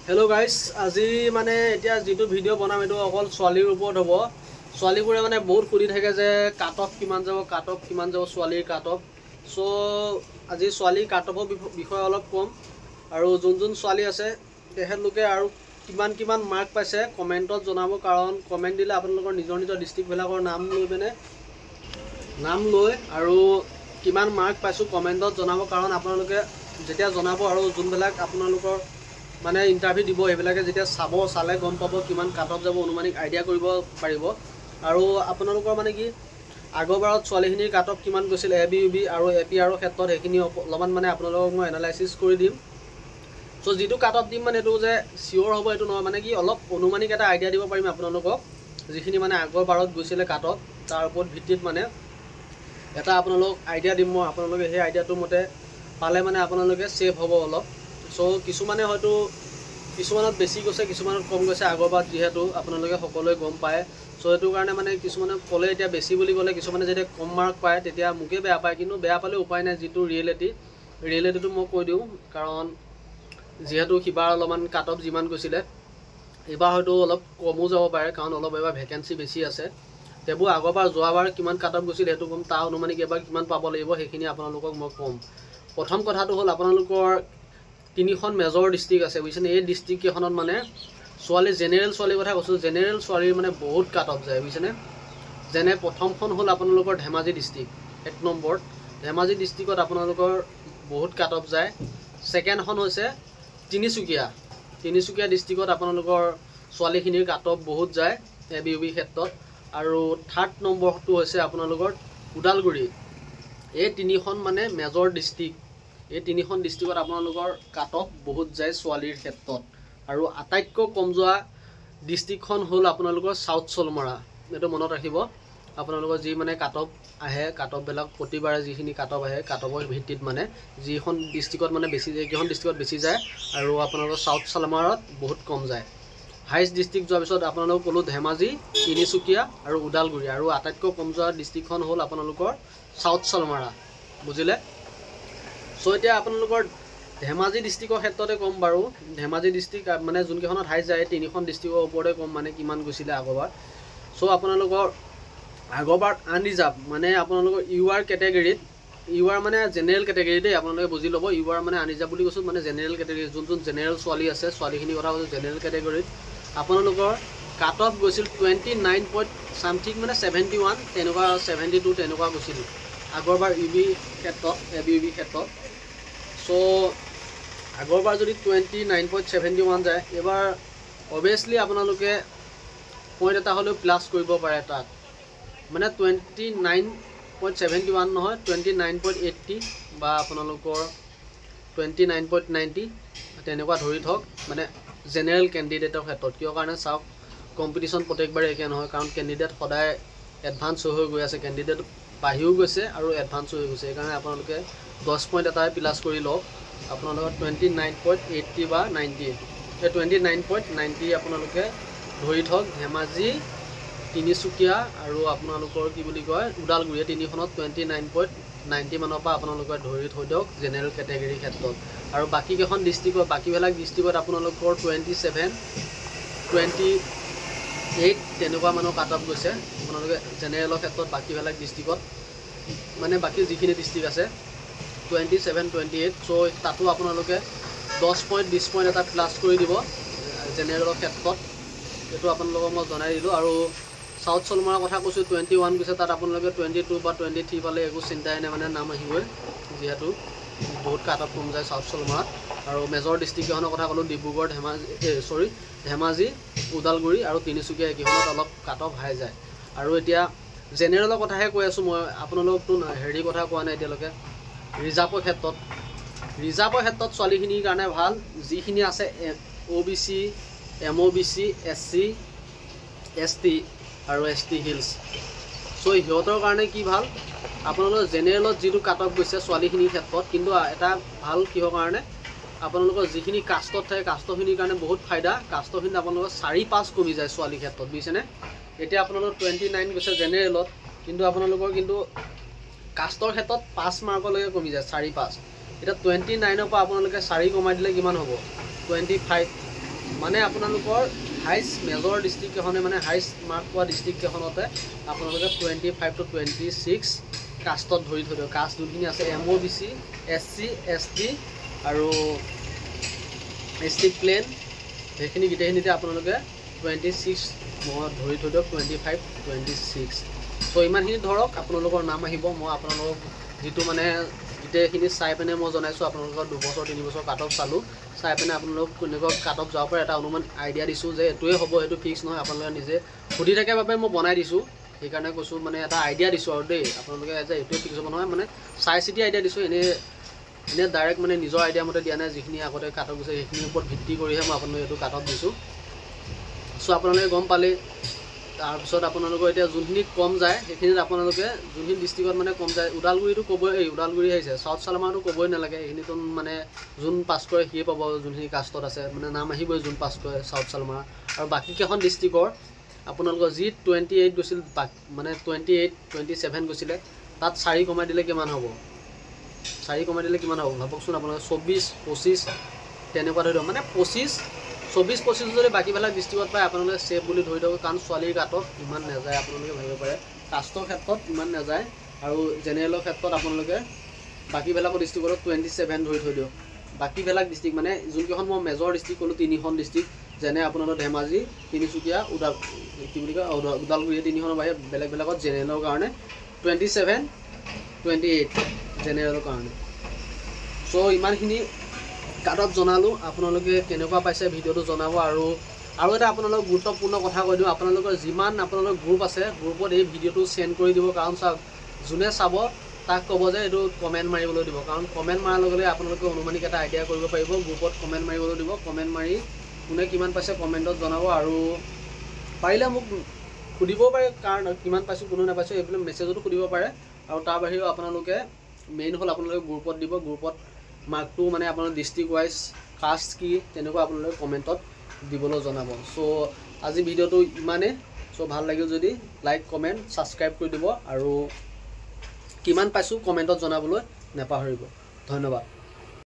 Hello' guys, আজি মানে এতিয়া যিটো ভিডিঅ' বনাম এইটো অকল ছোৱালীৰ ওপৰত হ'ব। ছোৱালীবোৰে মানে বহুত সুধি থাকে যে কাট অফ কিমান যাব, কাট অফ কিমান যাব ছোৱালীৰ কাট অফ। চ' আজি ছোৱালীৰ কাট অফৰ বিষয়ে অলপ ক'ম আৰু যোন যোন ছোৱালী আছে তেখেতলোকে আৰু কিমান কিমান মাৰ্ক পাইছে কমেণ্টত জনাব, কাৰণ কমেণ্ট দিলে আপোনালোকৰ নিজৰ নিজৰ ডিষ্ট্ৰিক্টবিলাকৰ নাম লৈ পিনে নাম লৈ আৰু কিমান মাৰ্ক পাইছোঁ কমেণ্টত জনাব। কাৰণ আপোনালোকে যেতিয়া জনাব আৰু যোনবিলাক আপোনালোকৰ মানে ইণ্টাৰভিউ দিব সেইবিলাকে যেতিয়া চাব, চালে গম পাব কিমান কাট অফ যাব, অনুমানিক আইডিয়া কৰিব পাৰিব। আৰু আপোনালোকৰ মানে কি আগৰবাৰত ছোৱালীখিনিৰ কাট অফ কিমান গৈছিল এ বি, ইউ বি আৰু এ পি আৰৰ ক্ষেত্ৰত, সেইখিনি অলপমান মানে আপোনালোকক মই এনালাইচিছ কৰি দিম। চ' যিটো কাট অফ দিম মানে এইটো যে চিয়'ৰ হ'ব এইটো নহয়, মানে কি অলপ অনুমানিক এটা আইডিয়া দিব পাৰিম আপোনালোকক, যিখিনি মানে আগৰ বাৰত গৈছিলে কাট অফ তাৰ ওপৰত ভিত্তিত মানে এটা আপোনালোকক আইডিয়া দিম মই। আপোনালোকে সেই আইডিয়াটোৰ মতে পালে মানে আপোনালোকে ছেফ হ'ব অলপ। চ' কিছুমানে হয়তো কিছুমানত বেছি গৈছে, কিছুমানত কম গৈছে আগৰবাৰত, যিহেতু আপোনালোকে সকলোৱে গম পায়। চ' সেইটো কাৰণে মানে কিছুমানে ক'লে এতিয়া বেছি বুলি ক'লে, কিছুমানে যেতিয়া কম মাৰ্ক পায় তেতিয়া মোকে বেয়া পায়, কিন্তু বেয়া পালেও উপায় নাই, যিটো ৰিয়েলিটি, ৰিয়েলিটিটো মই কৈ দিওঁ। কাৰণ যিহেতু সিবাৰ অলপমান কাট অফ যিমান গৈছিলে এইবাৰ হয়তো অলপ কমো যাব পাৰে, কাৰণ অলপ এইবাৰ ভেকেঞ্চি বেছি আছে। সেইবোৰ আগৰবাৰ যোৱাবাৰ কিমান কাট অফ গৈছিল সেইটো ক'ম, তাৰ অনুমানিক এইবাৰ কিমান পাব লাগিব সেইখিনি আপোনালোকক মই ক'ম। প্ৰথম কথাটো হ'ল আপোনালোকৰ তিনিখন মেজৰ ডিষ্ট্ৰিক্ট আছে, বুজিছেনে? এই ডিষ্ট্ৰিক্ট কেইখনত মানে ছোৱালী, জেনেৰেল ছোৱালীৰ কথা কৈছোঁ, জেনেৰেল ছোৱালীৰ মানে বহুত কাট অফ যায়, বুজিছেনে? যেনে প্ৰথমখন হ'ল আপোনালোকৰ ধেমাজি ডিষ্ট্ৰিক্ট, এক নম্বৰত ধেমাজি ডিষ্ট্ৰিক্টত আপোনালোকৰ বহুত কাট অফ যায়। ছেকেণ্ডখন হৈছে তিনিচুকীয়া, তিনিচুকীয়া ডিষ্ট্ৰিক্টত আপোনালোকৰ ছোৱালীখিনিৰ কাট অফ বহুত যায় এ বি, ইউ বি ক্ষেত্ৰত। আৰু থাৰ্ড নম্বৰটো হৈছে আপোনালোকৰ ওদালগুৰি। এই তিনিখন মানে মেজৰ ডিষ্ট্ৰিক্ট, এই তিনিখন ডিষ্ট্ৰিক্টত আপোনালোকৰ কাট অফ বহুত যায় ছোৱালীৰ ক্ষেত্ৰত। আৰু আটাইতকৈ কম যোৱা ডিষ্ট্ৰিক্টখন হ'ল আপোনালোকৰ চাউথ চলমৰা, এইটো মনত ৰাখিব। আপোনালোকৰ যি মানে কাট অফ আহে, কাট অফবিলাক প্ৰতিবাৰে যিখিনি কাট অফ আহে, কাট অফৰ ভিত্তিত মানে যিখন ডিষ্ট্ৰিক্টত মানে বেছি যায়, কেইখন ডিষ্ট্ৰিক্টত বেছি যায়, আৰু আপোনালোকৰ চাউথ চলমৰাত বহুত কম যায়। হাইষ্ট ডিষ্ট্ৰিক্ট যোৱাৰ পিছত আপোনালোকক ক'লোঁ ধেমাজি, তিনিচুকীয়া আৰু ওদালগুৰি, আৰু আটাইতকৈ কম যোৱা ডিষ্ট্ৰিক্টখন হ'ল আপোনালোকৰ চাউথ চলমৰা, বুজিলে? চ' এতিয়া আপোনালোকৰ ধেমাজি ডিষ্ট্ৰিক্টৰ ক্ষেত্ৰতে ক'ম বাৰু। ধেমাজি ডিষ্ট্ৰিক্ট মানে যোনকেইখনত হাই যায় তিনিখন ডিষ্ট্ৰিক্টৰ ওপৰতে ক'ম মানে কিমান গৈছিলে আগৰবাৰ। চ' আপোনালোকৰ আগৰবাৰ আনৰিজাৰ্ভ মানে আপোনালোকৰ ইউ আৰ কেটেগৰীত, ইউ আৰ মানে জেনেৰেল কেটেগৰী দেই, আপোনালোকে বুজি ল'ব, ইউ আৰ মানে আনৰিজাৰ্ভ বুলি কৈছোঁ, মানে জেনেৰেল কেটেগৰী, যোন যোন জেনেৰেল ছোৱালী আছে ছোৱালীখিনিৰ কথা কৈছোঁ। জেনেৰেল কেটেগৰীত আপোনালোকৰ কাট অফ গৈছিল 29 পইণ্ট ছামথিং, মানে 71 তেনেকুৱা, 72 তেনেকুৱা গৈছিল আগৰবাৰ ইউ বি ক্ষেত্ৰত, এ বি, ইউ বি ক্ষেত্ৰত। চ' আগৰবাৰ যদি 29.71 যায়, এইবাৰ অভিয়াছলি আপোনালোকে পইণ্ট এটা হ'লেও প্লাছ কৰিব পাৰে তাত, মানে 29.71 নহয়, 29.80 বা আপোনালোকৰ 29.90 তেনেকুৱা ধৰি থওক, মানে জেনেৰেল কেণ্ডিডেটৰ ক্ষেত্ৰত। কিয় কাৰণে চাওক, কম্পিটিশ্যন প্ৰত্যেকবাৰে একে নহয়, কাৰণ কেণ্ডিডেট সদায় এডভান্স হৈ হৈ গৈ আছে, কেণ্ডিডেট বাঢ়িও গৈছে আৰু এডভান্সো হৈ গৈছে। সেইকাৰণে আপোনালোকে 10 পইণ্ট এটাই প্লাছ কৰি লওক, আপোনালোকৰ 29.80 বা 90, এই 29.90 আপোনালোকে ধৰি থওক। ধেমাজি, তিনিচুকীয়া আৰু আপোনালোকৰ কি বুলি কয় ওদালগুৰি, এই তিনিখনত 29.90 মানৰ পৰা আপোনালোকে ধৰি থৈ দিয়ক জেনেৰেল কেটেগৰীৰ ক্ষেত্ৰত। আৰু বাকীকেইখন ডিষ্ট্ৰিক্টত, বাকীবিলাক ডিষ্ট্ৰিক্টত আপোনালোকৰ 27, 28 তেনেকুৱা মানৰ কাট অফ গৈছে আপোনালোকে জেনেৰেলৰ ক্ষেত্ৰত। বাকীবিলাক ডিষ্ট্ৰিক্টত মানে বাকী যিখিনি ডিষ্ট্ৰিক্ট আছে 27, 28, চ' তাতো আপোনালোকে 10 পইণ্ট, 20 পইণ্ট এটা প্লাছ কৰি দিব জেনেৰেলৰ ক্ষেত্ৰত, এইটো আপোনালোকক মই জনাই দিলোঁ। আৰু চাউথ চলমৰাৰ কথা কৈছোঁ, 21 গৈছে, তাত আপোনালোকে 22 বা 23 পালে একো চিন্তাই নাই, মানে নাম আহিবই, যিহেতু বহুত কাট অফ কম যায় চাউথ চলমৰাত। আৰু মেজৰ ডিষ্ট্ৰিক্ট কেইখনৰ কথা ক'লোঁ, ডিব্ৰুগড়, ধেমাজি, চৰি ধেমাজি, ওদালগুৰি আৰু তিনিচুকীয়া, এইকেইখনত অলপ কাট অফ হাই যায়। আৰু এতিয়া জেনেৰেলৰ কথাহে কৈ আছোঁ মই, আপোনালোকতো হেৰি কথা কোৱা নাই এতিয়ালৈকে। ৰিজাৰ্ভৰ ক্ষেত্ৰত, ৰিজাৰ্ভৰ ক্ষেত্ৰত ছোৱালীখিনিৰ কাৰণে ভাল, যিখিনি আছে O' B C, M O' B C, S C, S T আৰু এছ টি হিলছ, চ' সিহঁতৰ কাৰণে কি ভাল, আপোনালোকৰ জেনেৰেলত যিটো কাট অফ গৈছে ছোৱালীখিনিৰ ক্ষেত্ৰত, কিন্তু এটা ভাল কিহৰ কাৰণে, আপোনালোকৰ যিখিনি কাষ্টত থাকে কাষ্টখিনিৰ কাৰণে বহুত ফাইদা। কাষ্টখিনিত আপোনালোকৰ 4-5 কমি যায় ছোৱালীৰ ক্ষেত্ৰত, বুজিছেনে? এতিয়া আপোনালোকৰ 29 গৈছে জেনেৰেলত, কিন্তু আপোনালোকৰ কিন্তু কাষ্টৰ ক্ষেত্ৰত 5 মাৰ্কলৈকে কমি যায়, 4-5। এতিয়া 29ৰ পৰা আপোনালোকে 4 কমাই দিলে কিমান হ'ব, 25। মানে আপোনালোকৰ হাইষ্ট মেজৰ ডিষ্ট্ৰিক্ট কেইখনে, মানে হাইষ্ট মাৰ্ক পোৱা ডিষ্ট্ৰিক্ট কেইখনতে আপোনালোকে 25 টু 26 কাষ্টত ধৰি থৈ দিয়ক। কাষ্ট যোনখিনি আছে MOBC, SC, ST আৰু ST plane, সেইখিনি গোটেইখিনিতে আপোনালোকে 26 ধৰি থৈ দিয়ক, 25, 26। চ' ইমানখিনি ধৰক আপোনালোকৰ নাম আহিব। মই আপোনালোকক যিটো মানে গোটেইখিনি চাই পিনে মই জনাইছোঁ, আপোনালোকৰ 2 বছৰ 3 বছৰ কাট অফ চালোঁ, চাই পিনে আপোনালোক কেনেকুৱা কাট অফ যাব পাৰে এটা অনুমান আইডিয়া দিছোঁ যে এইটোৱে হ'ব, সেইটো ফিক্স নহয়, আপোনালোকে নিজে সুধি থাকে বাবে মই বনাই দিছোঁ, সেইকাৰণে কৈছোঁ, মানে এটা আইডিয়া দিছোঁ আৰু দেই, আপোনালোকে যে এইটোৱে ফিক্স হ'ব নহয়, মানে চাই চিতি আইডিয়া দিছোঁ, এনেই এনেই ডাইৰেক্ট মানে নিজৰ আইডিয়া মতে দিয়া নাই, যিখিনি আগতে কাট অফ গৈছে সেইখিনিৰ ওপৰত ভিত্তি কৰিহে মই আপোনালোকে এইটো কাট অফ দিছোঁ। চ' আপোনালোকে গম পালেই। তাৰপিছত আপোনালোকৰ এতিয়া যোনখিনিত কম যায় সেইখিনিত আপোনালোকে যোনখিনি ডিষ্ট্ৰিক্টত মানে কম যায়, ওদালগুৰিটো ক'বই, এই ওদালগুৰি আহিছে, চাউথ চালমাৰটো ক'বই নালাগে, এইখিনিতো মানে যোন পাছ কৰে সিয়ে পাব, যোনখিনি কাষ্টত আছে মানে নাম আহিবই যোন পাছ কৰে চাউথ চালমাৰ। আৰু বাকীকেইখন ডিষ্ট্ৰিক্টৰ আপোনালোকৰ যি 28 গৈছিল, মানে 28, 27 গৈছিলে, তাত 4 কমাই দিলে কিমান হ'ব, 4 কমাই দিলে কিমান হ'ব ভাবকচোন আপোনালোকে, 24, 25 তেনেকুৱা ধৰি দিয়ক, মানে 25, 24, 25 যদি বাকীবিলাক ডিষ্ট্ৰিক্টত পায় আপোনালোকে ছেফ বুলি ধৰি দিয়ক, কাৰণ ছোৱালীৰ কাট অফ ইমান নাযায়, আপোনালোকে ভাবিব পাৰে কাষ্টৰ ক্ষেত্ৰত ইমান নাযায়। আৰু জেনেৰেলৰ ক্ষেত্ৰত আপোনালোকে বাকীবিলাকৰ ডিষ্ট্ৰিক্টত 27 ধৰি থৈ দিয়ক। বাকীবিলাক ডিষ্ট্ৰিক্ট মানে যোনকেইখন মই মেজৰ ডিষ্ট্ৰিক্ট ক'লোঁ, 3খন ডিষ্ট্ৰিক্ট, যেনে আপোনালোকৰ ধেমাজি, তিনিচুকীয়া, কি বুলি কয় ওদালগুৰি, এই 3খনৰ বাহিৰে বেলেগ বেলেগত জেনেৰেলৰ কাৰণে 27, 28 জেনেৰেলৰ কাৰণে। চ' ইমানখিনি কাট অফ জনালোঁ, আপোনালোকে কেনেকুৱা পাইছে ভিডিঅ'টো জনাব। আৰু আৰু এটা আপোনালোকক গুৰুত্বপূৰ্ণ কথা কৈ দিওঁ, আপোনালোকৰ যিমান আপোনালোকৰ গ্ৰুপ আছে গ্ৰুপত এই ভিডিঅ'টো চেণ্ড কৰি দিব, কাৰণ চাওক যোনে চাব তাক ক'ব যে এইটো কমেণ্ট মাৰিবলৈ দিব, কাৰণ কমেণ্ট মৰাৰ লগে লগে আপোনালোকে অনুমানিক এটা আইডিয়া কৰিব পাৰিব। গ্ৰুপত কমেণ্ট মাৰিবলৈ দিব, কমেণ্ট মাৰি কোনে কিমান পাইছে কমেণ্টত জনাব। আৰু পাৰিলে মোক সুধিবও পাৰে, কাৰণ কিমান পাইছোঁ কোনে নাপাইছোঁ এইবিলাক মেছেজতো সুধিব পাৰে। আৰু তাৰ বাহিৰেও আপোনালোকে মেইন হ'ল আপোনালোকে গ্ৰুপত দিব, গ্ৰুপত মাৰ্কটো মানে আপোনাৰ ডিষ্ট্ৰিক্ট ৱাইজ কাষ্ট কি তেনেকুৱা আপোনালোকে কমেণ্টত দিবলৈ জনাব। চ' আজি ভিডিঅ'টো ইমানেই। চ' ভাল লাগিল যদি লাইক, কমেণ্ট, ছাবস্ক্ৰাইব কৰি দিব আৰু কিমান পাইছোঁ কমেণ্টত জনাবলৈ নাপাহৰিব। ধন্যবাদ।